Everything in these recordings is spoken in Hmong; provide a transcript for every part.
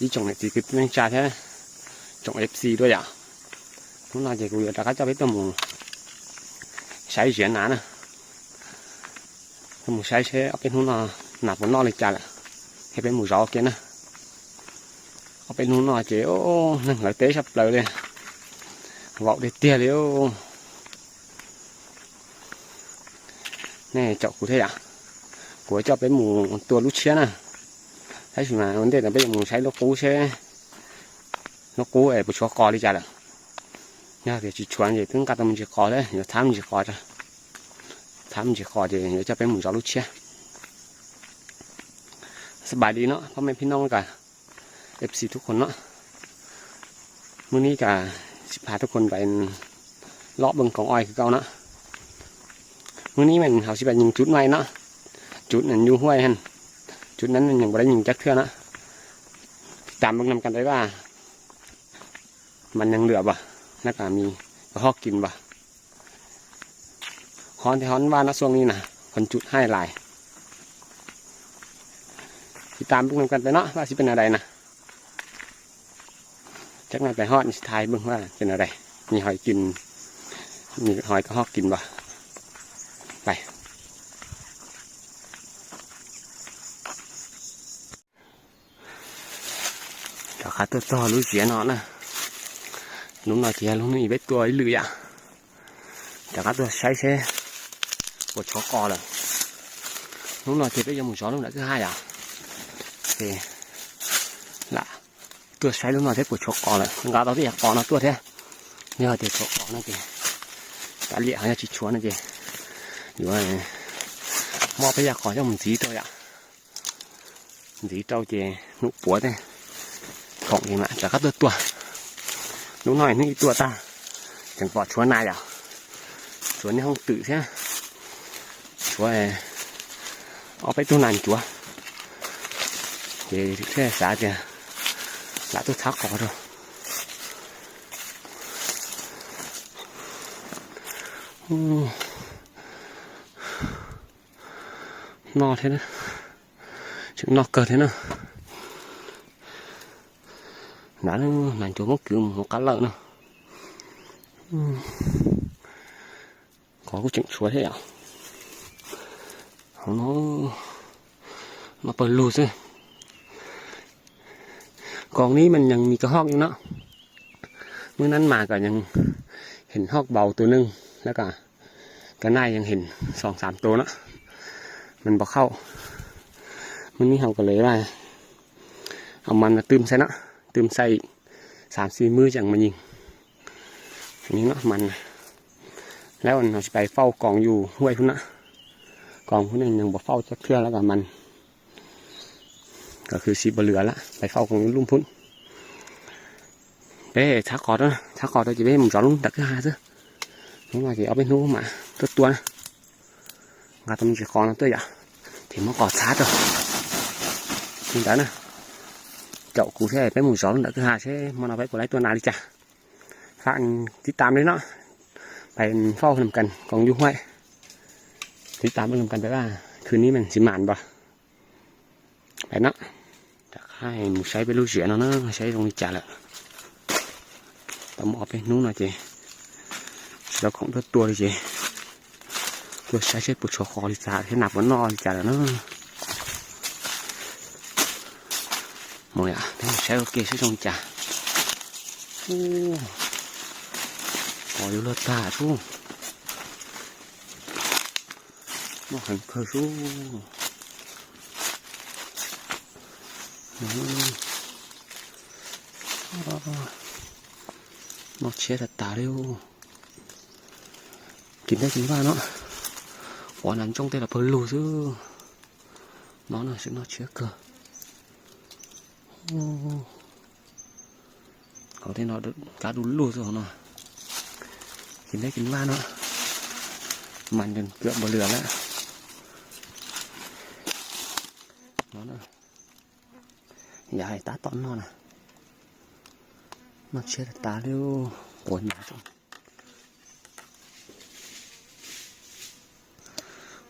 Ib tsoom niam txiv kwv tij neej tsa thiab tsoom F C dua yom, hnub no ces kuv yuav rov qab coj peb tuaj mus saib ziav nas na. Tuaj mus saib seb ob peb hnub no nas puas noj li cas lawm, thiab peb mus zov ua ke na. Ob peb hnub no ces neeg lawv teb sab plaws li, vaum tiag tiag li. Nej caum kuv thiab yom, kuv coj peb mus tua lub tshiab na. Tab sis mas ua ntej no peb yuav mus saib lub qub seb lub qub es puas tshuav qos li cas lawm. Yog tias tsis tshuav ces twb nqa tau me ntsis qos thiab, yuav thab me ntsis qos, thab me ntsis qos ces yuav coj peb mus zov lub tshiab. Xab pais li no phooj ywg phib nooj kawg, F C thub qhus no, hnub no kawg sib phaj thub qhus pais loj beej koom oi kawg no. Hnub no mas hauv sib pais nyeem tsub nai no, tsub naj nyu huaj hen, tsub naj nyeem puas dab nyeem cab thwj no. Tam beej nam kas dai vaj, mas neeg lwam npas, nab kas mis, hoj kis npas, hov ntej hov vaj nab xuaj li na, qhov tsub haj lais. Tiv tam beej nam kas dai no vaj sib peb na dai na. Cab naj dai hoj nws sib thaiv beej vaj ces na dai, nws hoi kis, nws hoi hoj kis npas. Pais. Rov qab tuaj txog lub ziav no na. Hnub no ces yog lub hnub ib peb tuaj ib lwm yom. Rov qab tuaj saib seb puas tshuav qos lawm. Hnub no ces peb yuav mus zov lub nram kwj ha yom. Ces lam tuaj saib lub no thiab puas tshuav qos lawm, nqa tau tej yam qos no tuaj thiab. Yog tias tshuav qos no ces kav liam, ho yog tsis tshuav no ces yuav muab peb yam qos coj mus ntxiv rau yom. Ntxiv rau ces hnub puav tej khoom ces mam rov qab tuaj tua. Hnub no hnub ib tuaj tag, tseem pom tshuav nas yom, tshuav niag hooj twm thiab, tshuav ob peb tug nas ncuav. Ces thiaj xav tias lam tuaj txhab qos rau. Noj thiab, tseem noj kawg thiab na. Nrad nas ncuav muab kwv mus hauv qab lawm na. Qos kuj tseem tshuav thiab yom. Hauv no, noj pawg lug xwb. Koos nib mas yeej mis kawg hoj li no. Mub nab mas kom yeej heem hoj npaum tus neeg, lawv kom koj naj yeej heem xoom xaam tus no. Mas npaum hauj, mub nib hauv kom lawv ua mas twm xaim no, twm xaim xaam xis mub tseem mas yeej mas no tsis pais fauj koos yus huaj hub na. Koos hub neeg npaum fauj cov thwj lawv kom mas kom khwv xis npaum lwm lawm pais fauj koos yus lub phub. Peb txhab qos, txhab qos rau ces peb mus zov lub nram kwj ha xwb. Hnub no ces ob peb hnub mam tuaj tua na. Nqa tau me ntsis qos no tuaj yom, ces muab qos txhab rau. Li ntawd na, caum kuv thiab peb mus zov lub nram kwj ha seb hmo no peb puas laib tua nas li cas. Fam tiv tam li no, pais fauj nam kas koos yus huaj. Tiv tam nam kas pais vaj, khwv nib mas tsis mam npas. Pais no, rov qab mus saib peb lub ziav no na, saib zoo li cas lawm. Tau muaj ob peb hnub no ces tsis tau khoom tuaj tua li ces tuaj saib seb puas tshuav qos li cas thiab nas puas noj li cas lawm na. Mus, peb mus saib ua ke saib zoo li cas. Qos yuav luag tag sub. Noj heev kawg sub. Noj tshiab tag tas li. Kis ntev kis vaj no, quav nas ntsooj tej los pawg lug xwb. No na, sim noj tshiab kawg. Hauv tej no kab du lug xwb hauv no. Kis ntev kis vaj no, mas nws cuam npaum li lawm. No na, yav hais tab tom noj na. Noj tshiab tas tas li, quav nas ntsooj.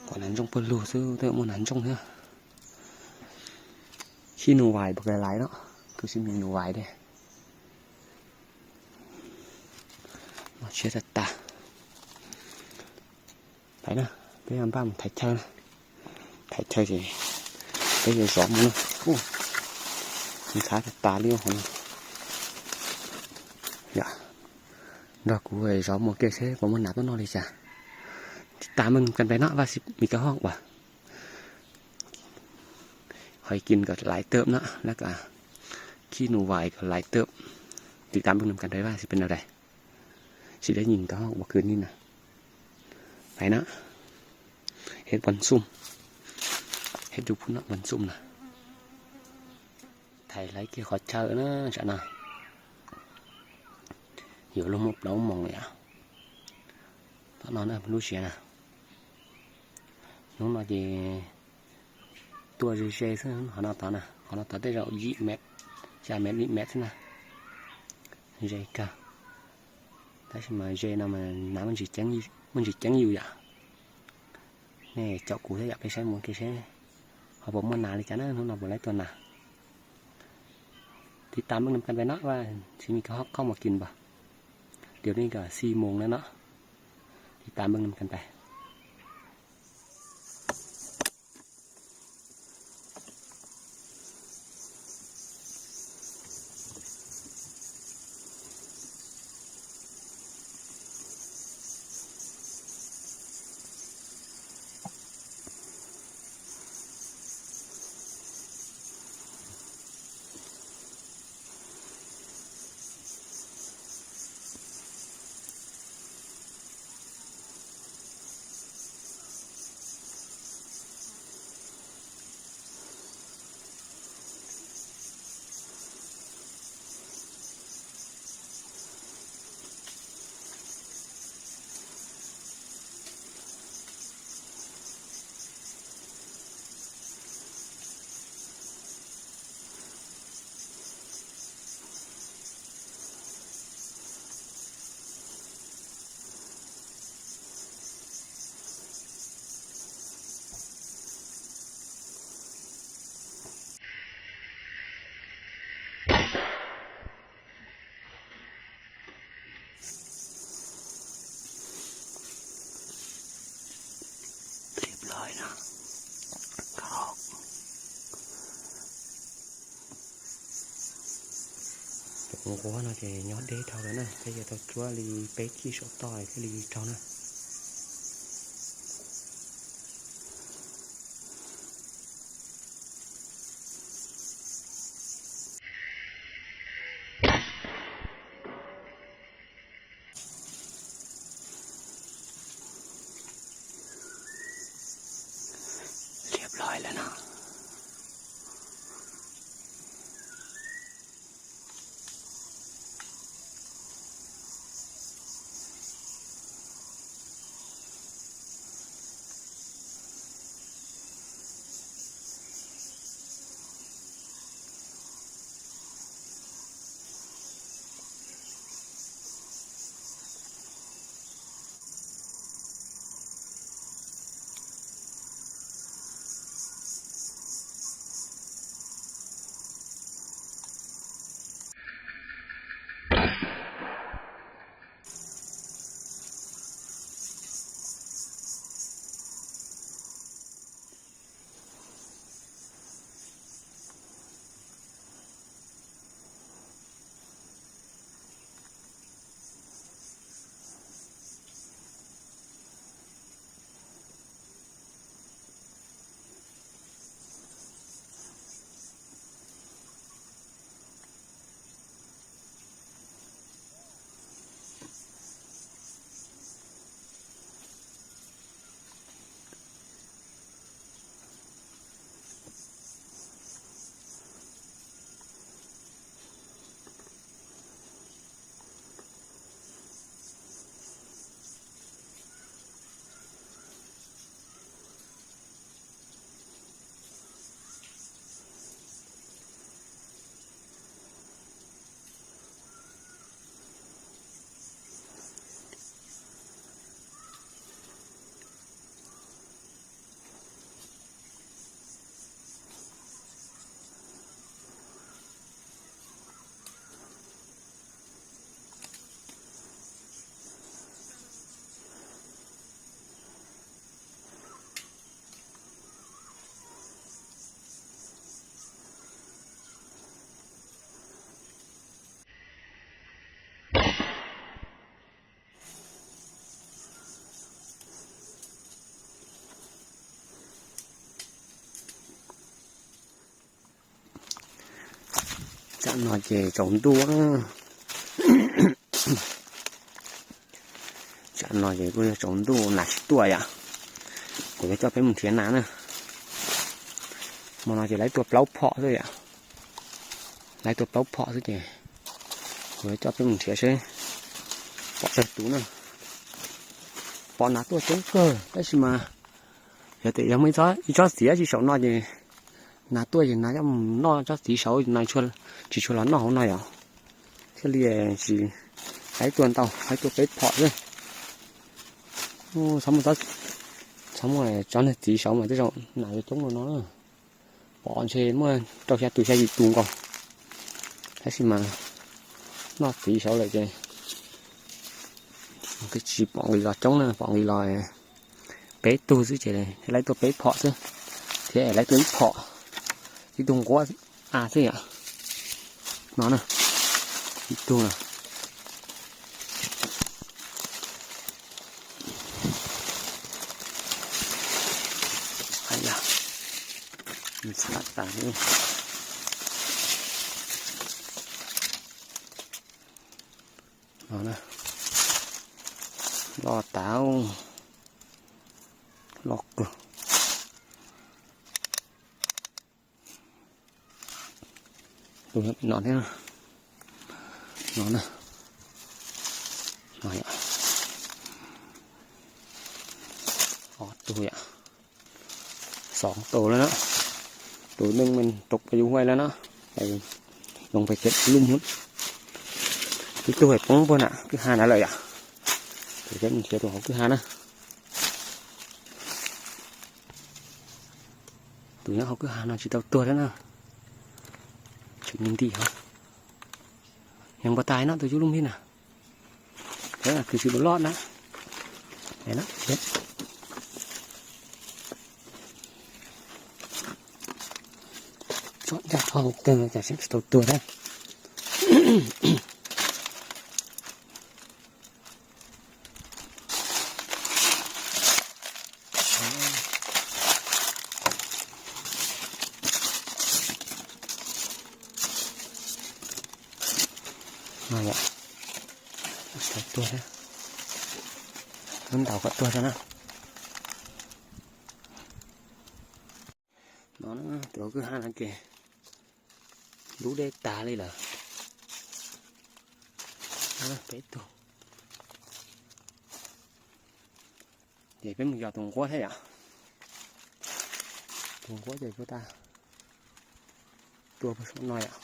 Quav nas ntsooj pawg lug xwb, twb muaj nas ntsooj thiab. Khib nus vais pom kawg lais no, Tus xib mis nus vais dej. Mos tshia tag tag. Thaiv na, peb npaj mus thaiv chaw na. Thaiv chaw ces peb yuav zov mus na. Ntxhab tag tas li hov. Yom, nrog kuv zov mus kiag seb puas muaj nas tuaj noj li cas. Tiv tam mej kas pais no, Vaj Xib Mis Kab Hoj uas hos kis kom laiv tawm no, lawv kom khib nus vais kom laiv tawm. Tiv tam mej kas pais Vaj Xib Pes Nau Dais. Sib dab nyim tau ua kwv ni na. Thaiv na, hes pos xum, hes dub phu no pos xum na. Thaiv laiv kiag qhov chaw na, tsam no yuav luag muaj plaub moos lawm. Tom no na lub siav na, hnub no ces tuaj ze ze xwb, qhov no tod na, qhov no tod tej zaum yim mev, xya mev yim mev xwb na. Ze kawg. Tab sis mas ze no mas nas muaj ntsis ceeb yus yom. Nej caum kuv thiab yom, peb saib mus kiag seb ho puas muaj nas li cas na, hnub no puas laiv tuaj nas. Tiv tam mej kas pais no, Vaj Xib Mis Kab Hoj, qhov mus kis npas, tias nej kom xi moos na no. Tiv tam mej kas pais. Tus nquab no ces nyob deb dhau lawm na, peb yuav tau tsuab li peb cim saum toj thiaj li raug na. Liab loi lawm no. Tsam no ces tsaus ntuj. Tsam no ces kuj yog tsaus ntuj nas tsis tuaj yom. Kuv yuav coj peb mus nrhiav nas na. Hmo no ces lawv tuaj plaub phom xwb yom. Lawv tuaj plaub phom xwb ces kuv yuav coj peb mus nrhiav seb pom tsawg tus na. Pom nas tuaj coob kawg tab sis mas yog tias yog muaj ib tsob txiv tsis saum no ces nas tuaj ces nas coj mus noj tsob txiv saud, nas tsis tshua los noj hauv no yom. Thiaj li tsis, lawv tuaj ntau, lawv tuaj peb phom xwb. Txhob muaj, txhob muaj tsob niag txiv saud mas tej zaum nas yuav coob no no. Pom ntshe muaj rau xya tus xya yim tus nkaus, tab sis mas noj txiv saud lawm ces twb tsis pom nqis los coob na, pom nqis los peb tug xwb ces lawv tuaj peb phom xwb, thiab lawv tuaj ib phom, ib tug nquab a xwb yom. No na, ib tug na. Loj tas, loj kawg. Tus no thiab, no na, no yom, ob tug yom, xoov tus lawm na, tus neej meej rau peb yus huaj lawm na, zoo pes kev lub hwv. Ib tug hais poob puag na kwj ha na lawm yom, tus nrhiav tus hauv kwj ha na. Tus nyob hauv kwj ha no tsis tau tuag thiab na. Tseem nti nti hov. Nyees npua tais no tus cub lub npib na. Kws tsis loj na. Tsom ncaj qhov kawg cas tsis tau tuag thiab. Tuag, ntaus kom tuag rau na. No tus kwj ha no ces lub dej tag li lawm. Peb tug. Ces peb mus yos tus nquab thiab yom. Tus nquab ces puag ta tuaj puag saum no yom.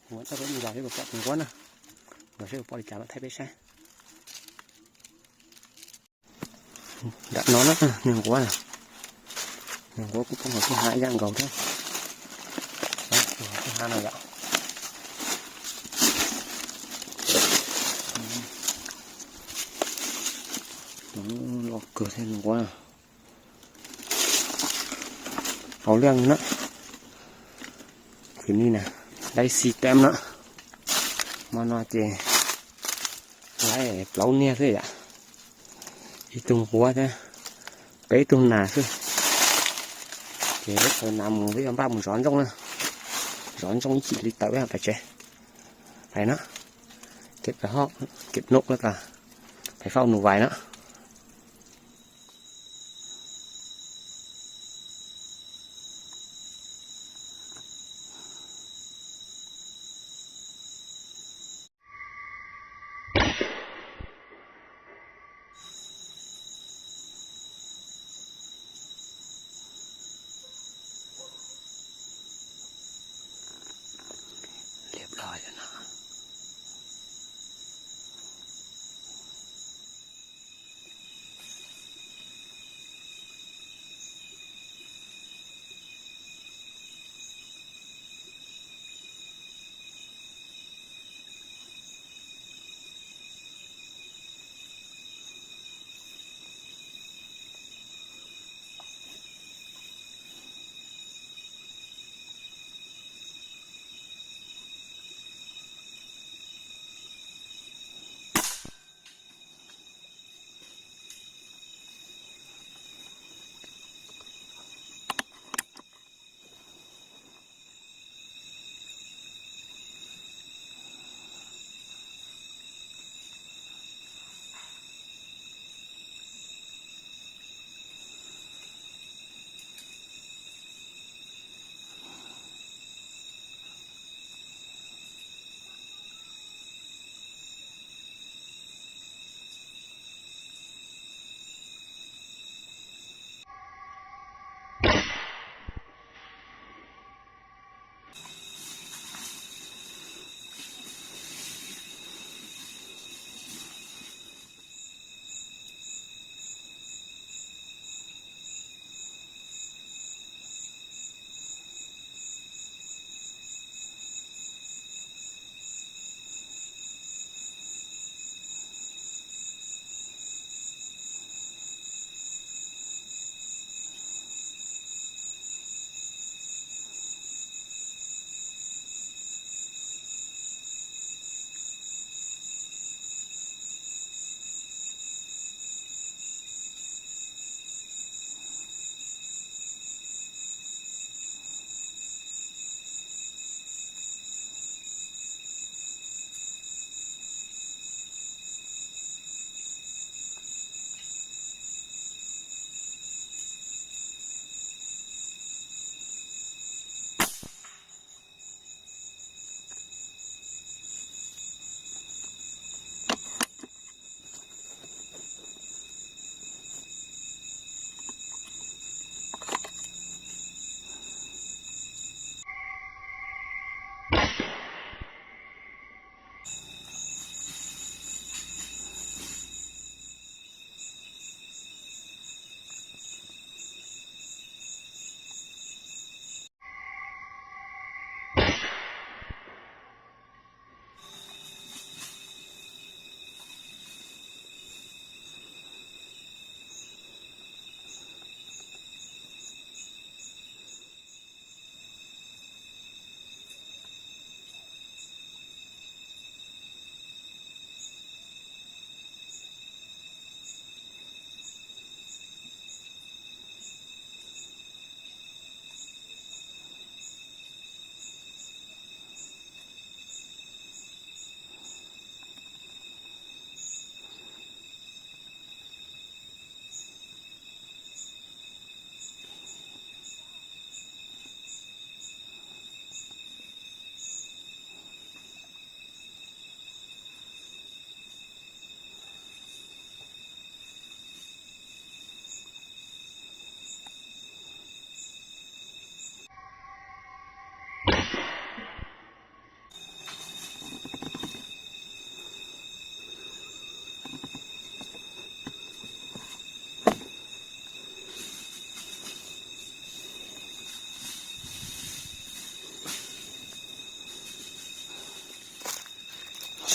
Kuv coj peb mus yos seb puas pom tus nquab na. Yos seb puas pom li cas mam thaij peb saib. Nram no na, niag nquab na. Niag nquab kuj poob hauv kwj ha ib yam nkaus thiab. Kwj ha no yom. Loj kawg thiab nquab. Hauv liaj na. Khwv ni na, laib xi teeb na. Hmo no ces laib plaub niag xwb yom. Ib tug nquab thiab peb tug nas xwb. Ces peb thaum nas mus peb yuav npaj mus zov ntsooj na. Zov ntsooj ib chim li tawm peb pais tsev. Hais na, kem pais hoj, kem noj lawm tas, pais faj nus vais na. Liab los lawm no.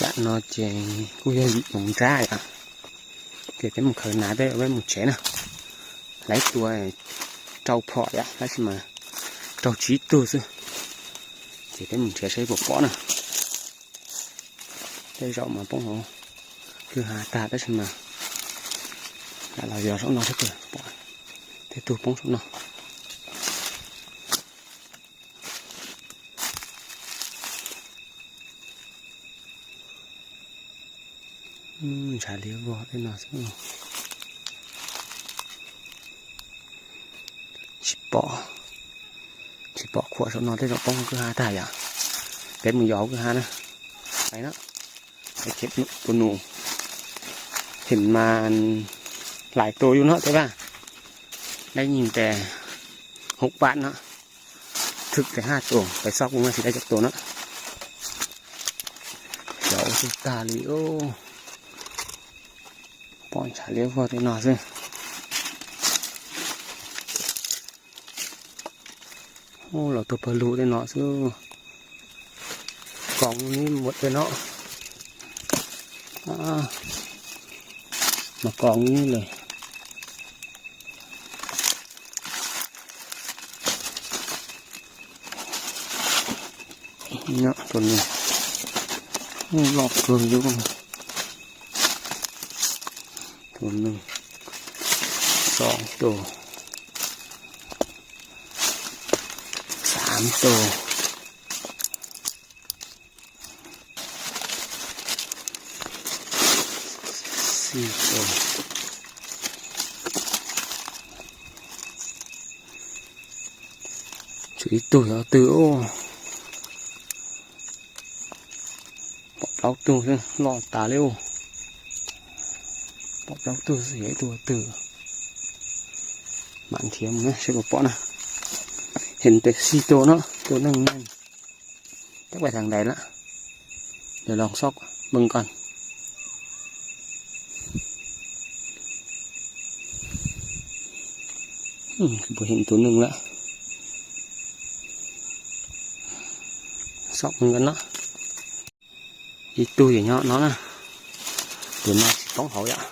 Tam no ces kuj yog yim moos nrab yom, ces peb mus khaws nas peb mus tsev na. Lawv tua rau phom yom, tab sis mas raug tsib tug xwb, ces peb mus nrhiav saib puas pom na. Tej zaum mas poob hauv kwj ha tag tab sis mas lam los yos saum no seb puas pom tej tug poob saum no. Ntshav liab vog tej no xwb. Tsis pom, tsis pom khuam saum no tej zaum poob hauv kwj ha tag yom. Peb mus yos hauv kwj ha na. Peb no, tus nus, hem mas lais tus yus no tej vaj, dai nyim tes hauv pam no, thwm tes haj tus, peb xob kuj muaj tsis dai cov tus na. Xyov ua twg tag li, pom ntshav liab vog tej no xwb. Los tuag pawg lug tej no xwb. Koos nib muaj tej no, mas koos nib lawm. Tus no loj kawg li. Tus no, xov tus, xav tus, xij tus, tshuav ib tug yog twg. Pom plaub tug xwb, loj tas li. Pom plaub tug xwb, yog ib tug twg. Mam nrhiav mus seb puas pom na. Hem tes xij tus no, tus neeg neeg, tab tais thav ntais lawm. Lawv los xob meej koj. Puas hem tus neeg lawm. Xob meej koj no. Ib tug yog nyob no na. Tus no tsis poob hauv yom.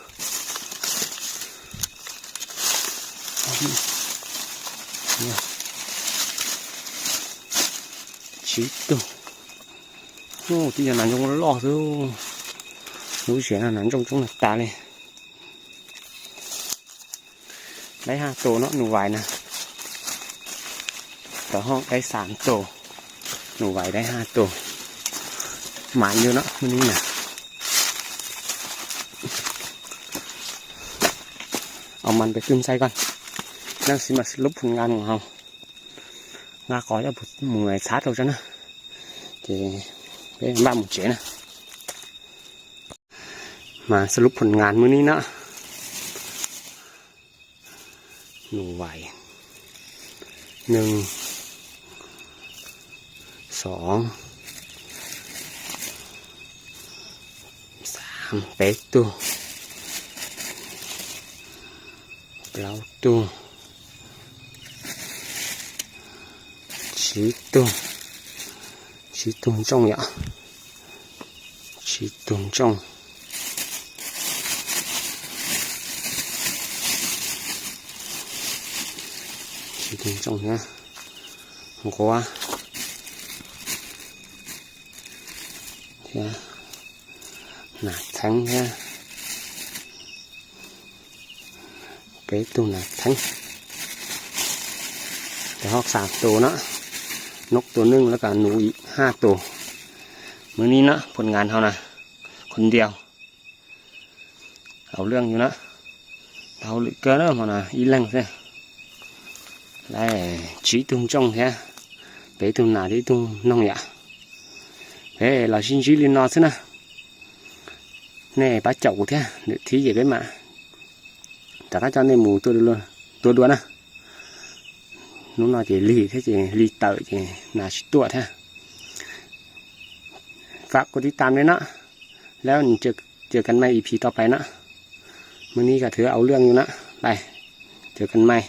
Tsib tug. Twb yog nas ntsooj loj xwb. Lub ziav no nas ntsooj coob tas li. Dai haj tus no, nus vais na. Tau hoj dai xav tus, nus vais dai haj tus. Mas yus no mus ni na. Aum mas peb twb ntxaij koj, nag xis mas lub phoo nqa mus hauv, nqa qos coj mus txhab rau tso na. Ces peb npaj mus tsev na. Mas xab lub phoo nqa mus ni na. Nus vais, neeg, xov, xav, peb tug, plaub tug, tsib tug, tsib tug ntsooj yom. Tsib tug ntsooj, tsib tug ntsooj thiab nquab thiab nas txheeb thiab peb tug nas txheeb. Ces ho xav tus na, nub tus neeg lawv kom nus haj tus. Mws ni na, phoo nqa hauv na, khun ntiaus. Au lwj yus na, tau lwm kawg na, hmo no ib leeg xwb. Lawm tsib tug ntsooj thiab, peb tug nas thiab ib tug noog yom. Peb los sib ntsib li no xwb na. Nej pab caum kuv thiab, lwm thib ces peb mam rov qab coj nej mus tua dua na. Hnub no ces lig thiab ces lig tawm ces nas tsis tuaj thiab. Fab kuv tib tam li na, lawm ces cia kan maij ib phim tau pais na. Mws ni kom thwv au lwj yus na, pais, cia kan maij.